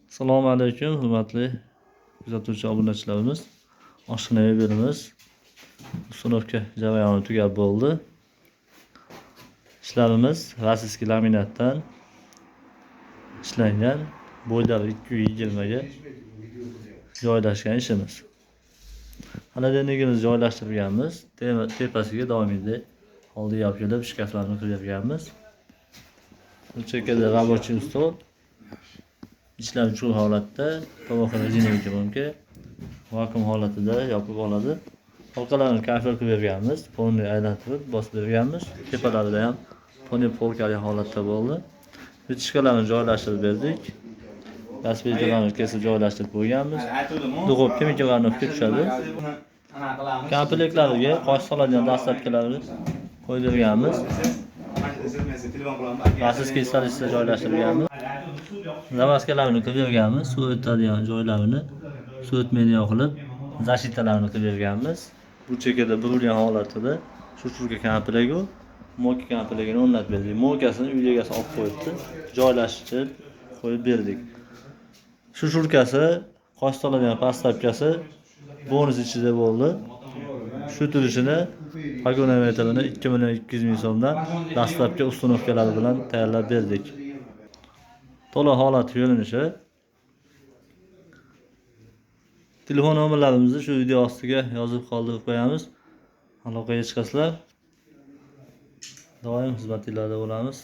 Assalomu alaykum, hurmatli kuzatuvchi obunachilarimiz. Oshxona mebelimiz установка jarayoni tugab bo'ldi. Ishlarimiz российский laminatdan ishlangan, bo'ylari 220 ga joylashgan ishimiz. Холодильник imizni joylashtirganmiz. Tepasiga doimiyday oldiga olib kelib shkaflarni qo'yganmiz. Bu chekkada рабочий stol. Ichlari chuqur holatda, tovoqi резиновый колонка vakuum holatida yopib oladi. Polkalarni kafel qilib berganmiz, polni aylantirib bosib berganmiz. Tepalarida ham polni polkali holatda bo'ldi. Вытяжка larni joylashtirib berdik. Gaz plitalarni kesib joylashtirib qo'yganmiz. Духовка, микроволновка tushadi. Komplektlariga qosh soladigan доставка larni qo'yib berganmiz. Российский столешница joylashtirganmiz. Замазка larni qilib berganmiz, suv o'tadigan joylarini suv o'tmaydigan qilib защита larni qilib berganmiz. Bu chekkada burilgan holatida шушурка kompleki, мойка komplegini o'rnatib berdik. Мойка sini uy egasi olib qo'yibdi. Joylashtirib qo'yib berdik. Шушурка si, qosh soladigan подставка si bonus ichida bo'ldi. Shu turishini погонометр ini 2 million 200 ming so'mdan dastlabki установка lari bilan tayyorlab berdik. To'la holat ko'rinishi. Telefon nomerlarimizni shu video ostiga yozib qoldirib qo'yamiz. Aloqaga chiqasizlar. Doim xizmatingizda bo'lamiz.